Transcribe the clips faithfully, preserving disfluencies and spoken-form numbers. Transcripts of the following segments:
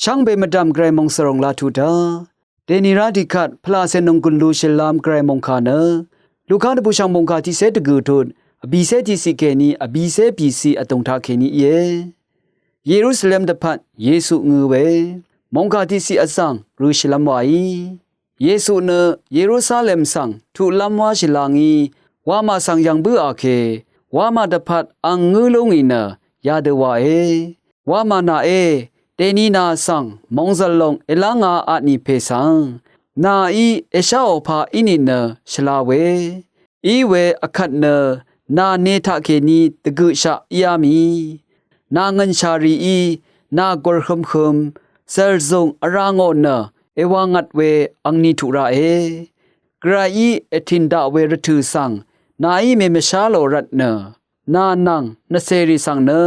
Shvngbe mvdv̀m Gvray mòngsvròng laq tuq dá dènìrá tiqkvt pvlacè nònggùn lushìlv́m Gvray mòngkà nø Luka dvbùshv̀ng mòngkà tiqcé dvgø̀ tut vbìcé tiqciq kèní vbìcé bìciq vdùng taqkèní íe. Yerusalem dvpvt Yesu ngø we mòngkà tiqciq vzv̀ng rø̄shìlv́m wàí. Yesu nø Yerusalem svng tuqlv́m wáshì la ngí wamà svng yv̀ng bǿà ke, wamà dvpvt ang ngǿ lú ngì nø yadø wàe. Wamà nàé, dèni nà svng mòngzv̀l lòng èlv́ngā atnì pè svng nàí èsháò pà í nìnø shvla we. Iwe vkvt nø nà ne taqkèní dvgøqshaq íá mì. Nà ngø̀nshà rìí nà gùrhømhøm zv̀lzùng vrá ngò nø èwangvt we angni tuq raqe. Gvrayí ètìn daq we rvtø̀ svng nàí mèmvshá lò rvtnø nà nvng nvcèrì svng nø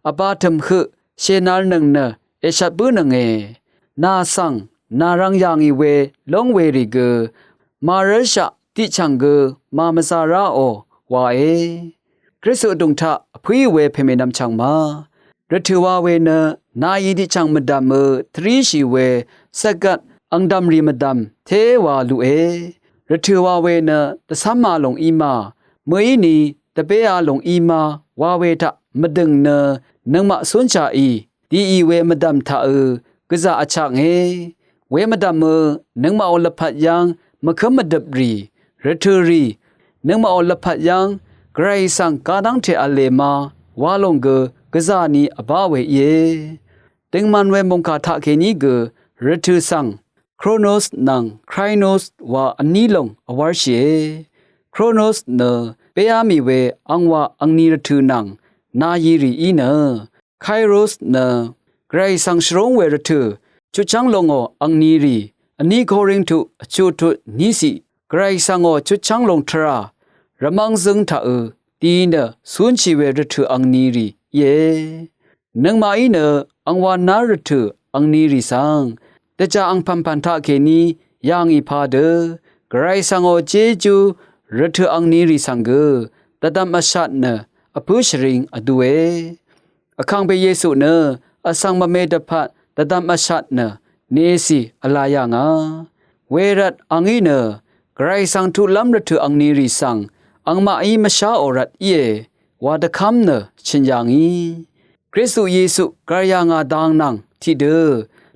vbā tø̀m høq shènalnøng nø èshvt bǿnønge. Nà svng nà rvng yà ngì we lóng werì gø màrv́lshaq tiqchv̀ng gø màmvzā ráò wae. Kristu vdùng taq vpǿí we pèmènvm chv̀ng ma. Rvtø̀ wa we nø nàí tiqchv̀ng mvdv̀mø tvríshì we svgvt angdv̀mrì mvdv̀m téwa luqe. Rvtø̀ wa we nø dvcv́mā lòng í ma, mø̀íni dvbéā lòng í ma wa we taq mvdø̀ng nø nøngmaq cúnshaqì dìì we mvdv̀m taqø gvzà vchaknge. We mvdv̀mø nøngmaqò lvpat yv́ng mvkǿm mvdøprì, rvtø̀rì, nøngmaqò lvpat yv́ng Gvray svng gadv́ngte v̄le ma wa lòng gø gvzà ni vbá we íe. Døngman we mòngkà taqkèní gø rvtø̀ svng Kronos nvng Krainos wa vní lòng vwárshìe. Kronos nø béá mì we angwa angni rvtø̀ nvng nàyirì í nø, Kairos nø Gvray svng shvrúng we rvtø̀ chutchv́ng lòngò angnirì. Vní Korintu vchuq tut níciq Gvray svngò chutchv́ng lòng tvrà rvmv́ng zǿng taqø dì nø cúnshì we rvtø̀ angnirì íe. Nøngmaqí nø angwān nár rvtø̀ angnirì svng dvjà angpv̀npv̀n taqkèní yà ngì padø Gvray svngò jejú rvtø̀ angnirì svng gø dvdvm vshat nø vpǿ shvring vdue. Vkàngpè Yesu nø vsvng mvme dvpvt dvdvm vshat nø necì vla yà ngà. Wervt angí nø Gvray svng tuqlv́m rvtø̀ angnirì svng angmaqí mvsháò rvt íe wa dvkv́m nø chø̀n yà ngì. Kristu Yesu gv̀r yà ngà dang nvng tiqdø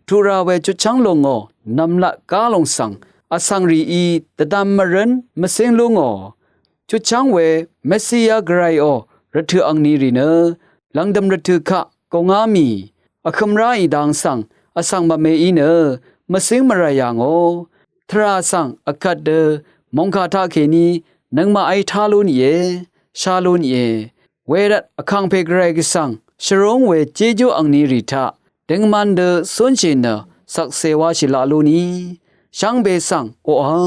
tuq rà we chutchv́ng lòngò nv̀mlat gá lòng svng vsvng rìí dvdvm mvrǿn mvcíng lú ngò. Chutchv́ng we Mesia Gvrayò rvtø̀ angnirì nø lv̀ngdø̀m rvtø̀ kaq gòngá mì vhø̄m ráì dang svng vsvng mvmeí nø mvcíng mvrà yà ngò. Tvrà svng vkvt dø mòngkà taqkèní nøngmaqí tá lún ìe, shá lún ìe. Wervt Vkàngpè Gvray Gvsvng shvrúng we jejú angnirì taq døngman dø cúnshì nø shvkse wáshì laq lúni shvngbe svng oqà